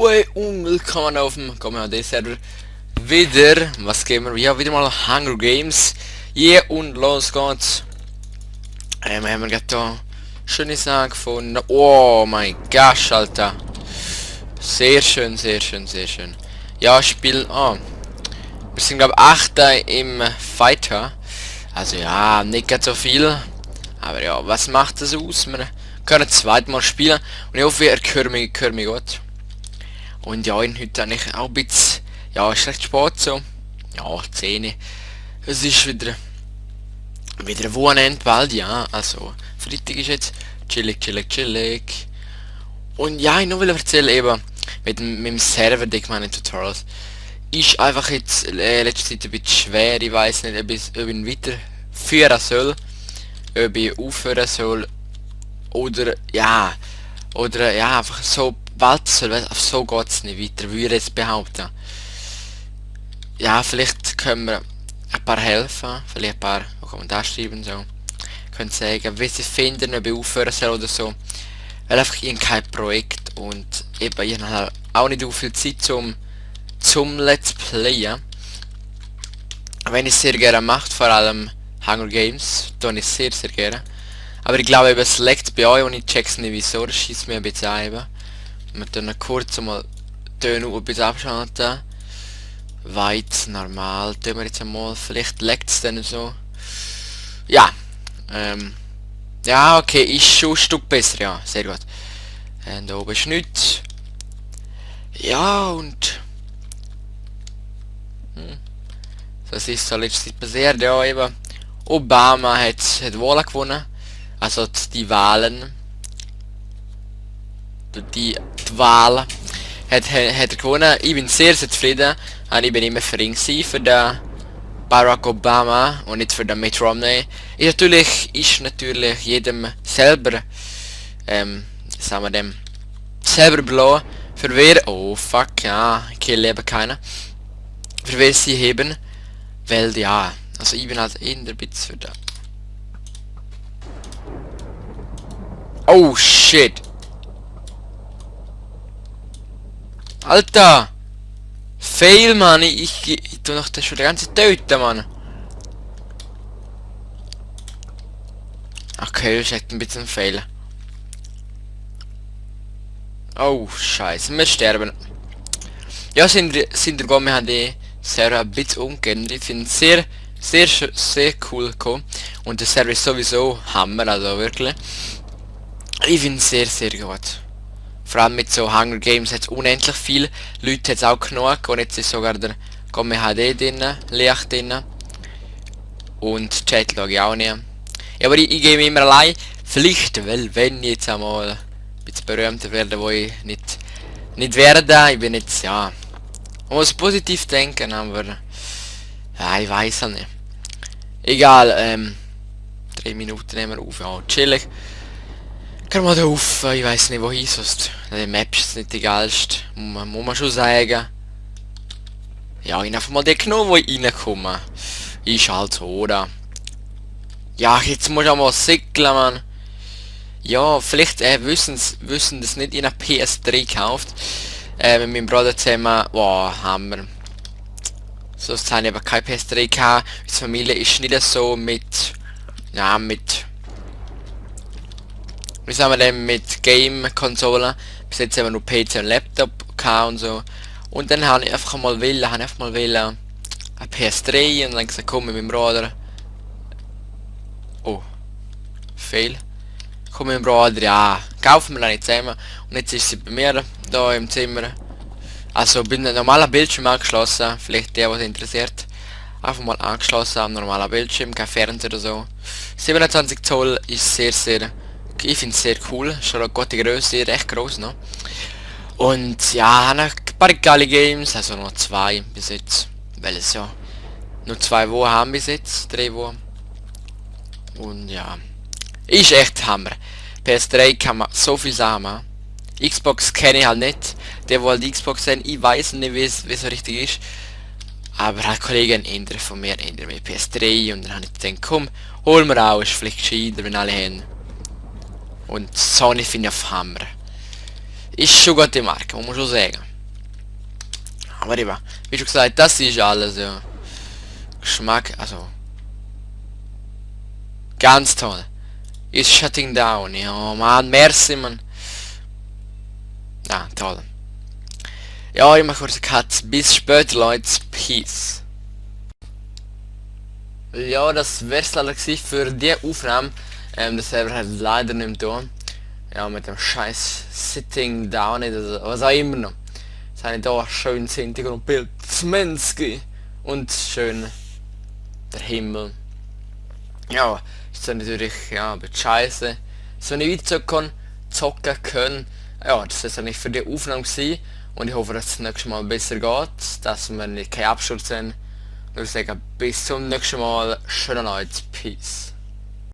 Hallo und willkommen auf dem Server wieder. Was gehen wir? Ja, wieder mal Hunger Games. Yeah, und los geht's. Haben wir gerade da schöne Sachen gefunden. Oh mein Gott, Alter. Sehr schön, sehr schön, sehr schön. Ja, spielen. Oh. Wir sind glaube ich 8. im Fighter. Also ja, nicht ganz so viel. Aber ja, was macht das aus? Wir können zweimal spielen. Und ich hoffe, ihr hört mich gut. Und ja, heute habe ich auch ein bisschen... Ja, ist recht spät so. Ja, 10. Es ist wieder ein Wochenende bald, ja. Also, Freitag ist jetzt chillig. Und ja, ich noch will erzählen eben, mit dem Server, den ich meine Tutorials, ist einfach jetzt letzte Zeit ein bisschen schwer. Ich weiß nicht, ob ich ihn weiterführen soll, ob ich aufhören soll, oder ja, einfach so bald soll, weil auf so geht's nicht weiter, würde ich jetzt behaupten. Ja, vielleicht können wir ein paar helfen, vielleicht ein paar Kommentare schreiben, so. Können sagen, wie sie finden, ob ich aufhören soll oder so. Weil einfach ich kein Projekt und eben ich habe auch nicht so viel Zeit zum Let's Playen. Wenn ich sehr gerne macht, vor allem Hunger Games, tue ich sehr gerne. Aber ich glaube, es leckt bei euch und ich check's nicht wieso, das schießt mir ein bisschen ein. Wir tun kurz mal Töne ein bisschen abschalten. Weit, normal, tun wir jetzt einmal, vielleicht leckt es dann so. Ja, ja, okay, ist schon ein Stück besser, ja, sehr gut. Und da oben ist nichts. Ja, und... Das ist so letzte Zeit passiert, ja, eben. Obama hat Wahlen gewonnen. Also die Wahlen. Die Wahl hat er gewonnen. Ich bin sehr zufrieden. Und ich bin immer für ihn für den Barack Obama und nicht für den Mitt Romney. Ist natürlich jedem selber sagen wir dem selber belassen, für wer, oh fuck, ja, ich lebe keiner, für wer sie heben, weil ja, also ich bin halt in der Bits für den. Oh shit. Alter! Fail, Mann! Ich tu noch das schon die ganze töten, Mann! Okay, das ist echt ein bisschen ein Fail. Oh, scheiße, wir sterben. Ja, sind wir haben die Server ein bisschen umgehen. Ich finde es sehr cool gekommen. Und der Server ist sowieso Hammer, also wirklich. Ich finde es sehr gut. Vor allem mit so Hunger Games hat es unendlich viel. Leute hat es auch genug. Und jetzt ist sogar der Komme HD drin, Licht drin. Und Chat log ich auch nicht. Ja, aber ich gehe immer allein. Vielleicht, weil wenn ich jetzt einmal ein bisschen berühmter werde, wo ich nicht werde. Ich bin jetzt, ja... Man muss positiv denken, aber... Ja, ich weiß halt nicht. Egal, 3 Minuten nehmen wir auf. Ja, chillig. Kann man da auf, ich weiß nicht wohin, sonst die Map ist nicht die geilste, muss man schon sagen. Ja, ich habe einfach mal den genommen, wo ich reinkomme. Ist halt so, oder? Ja, jetzt muss ich auch mal säckeln, Mann. Ja, vielleicht wissen das nicht in einer PS3 gekauft. Mit meinem Bruder zusammen, wow, Hammer. Sonst habe ich aber keine PS3 gehabt. Unsere Familie ist nicht so mit, ja, wie sagen wir denn, mit Game-Konsolen. Bis jetzt haben wir nur PC und Laptop gehabt und so. Und dann habe ich einfach mal eine PS3 und dann gesagt, komm mit meinem Bruder. Oh. Fail. Komm mit meinem Bruder, ja, kaufen wir dann nicht zusammen. Und jetzt ist sie bei mir, da im Zimmer. Also bin ein normaler Bildschirm angeschlossen, vielleicht der was interessiert. Einfach mal angeschlossen am normaler Bildschirm, kein Fernseher oder so. 27 Zoll ist sehr... Ich finde es sehr cool, schon eine gute Größe, recht groß noch. Und ja, ein paar geile Games, also noch 2 bis jetzt. Weil es ja nur 2 Wochen haben bis jetzt, 3 Wochen. Und ja, ist echt Hammer. PS3 kann man so viel Sachen machen. Xbox kenne ich halt nicht. Der wo halt die Xbox haben, ich weiß nicht wie es so richtig ist. Aber halt Kollegen ändern von mir, ändern mit PS3 und dann habe ich gedacht, komm, hol mir auch, ist vielleicht gescheiter, wenn alle haben. Und Sony finde ich auf Hammer. Ist schon gute Marke, muss man schon sagen. Aber eben, wie schon gesagt, das ist alles, ja. Geschmack, also ganz toll. Ist shutting down, ja man, merci man. Ja, toll. Ja, ich mache kurz einen Cut. Bis später, Leute. Peace. Ja, das wär's leider gewesen für die Aufnahme. Der Server hat leider nicht mehr da. Ja, mit dem scheiß Sitting Down, also, was auch immer noch. Jetzt habe ich da schön das Hintergrundbild Zmenski und schön der Himmel. Ja, ist dann natürlich ja, ein bisschen scheiße. So nicht weiter zocken können. Ja, das ist eigentlich für die Aufnahme gewesen. Und ich hoffe, dass es das nächste Mal besser geht, dass wir nicht keinen Absturz haben. Ich würde sagen, bis zum nächsten Mal. Schöne Nacht. Peace.